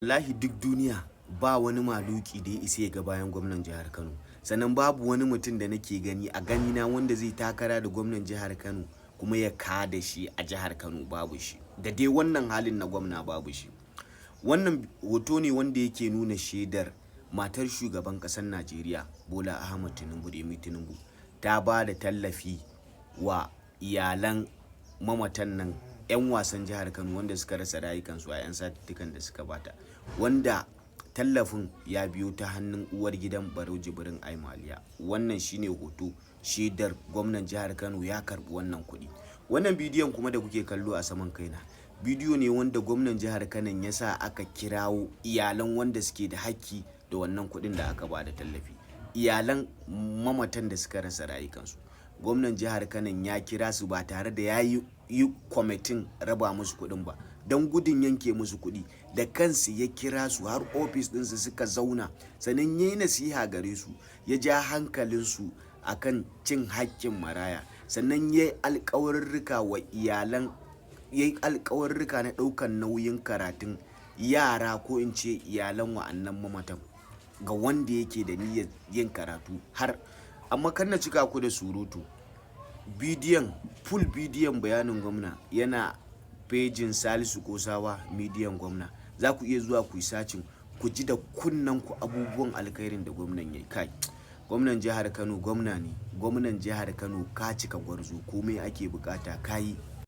Wallahi duk duniya ba wani maluki da ya isa ya ga bayan gwamnan jihar Kano. Sannan babu wani mutum da nake gani a ganina wanda zai takara da gwamnan jihar Kano kuma ya kada shi a jihar Kano, babu shi. Da dai wannan halin na gwamna, babu shi. Wannan hoto ne wanda yake nuna shaidar matar shugaban ƙasar Najeriya, Bola Ahmad Tinubu, Remi Tinubu, ta ba da tallafi wa iyalan mamatan nan, 'yan wasan jihar Kano wanda suka rasa rayukansu a 'yan satuttukan da suka bata, wanda tallafin ya biyo ta hannun uwar gidan Barau Jibrin Aimaliya. Wannan shine hoto shaidar gwamnan jihar Kano ya karbi wannan kuɗi. Wannan bidiyon kuma da kuke kallo a saman kaina, bidiyo ne wanda gwamnan jihar Kano ya sa aka kirawo iyalan wanda suke da hakki da wannan kuɗin da aka ba da tallafi, iyalan mamatan da suka rasa rayukansu. Gwamnan jihar Kano ya kira su ba tare da ya yi kwamitin raba musu kuɗin ba, don gudun yanke musu kuɗi. Da kansu ya kira su har ofis ɗinsu, suka zauna, sannan ya yi nasiha gare su, ya ja hankalinsu akan cin haƙƙin maraya. Sannan ya yi alƙawarurruka wa iyalan, ya yi alƙawarurruka na ɗaukan nauyin karatun yara, ko in ce iyalan wa'annan mamatan, ga wanda yake da niyyar yin karatu har. Amma kar na cika ku da surutu, bidiyon, full bidiyon bayanin gwamna yana pejin Salisu Kosawa Midiyan Gwamna. Za ku iya zuwa ku yi searching, ku ji da kunnen ku abubuwan alkhairin da gwamnan ya kai. Gwamnan jihar Kano gwamna ne. Gwamnan jihar Kano, ka cika gwarzo, komai ake bukata kayi.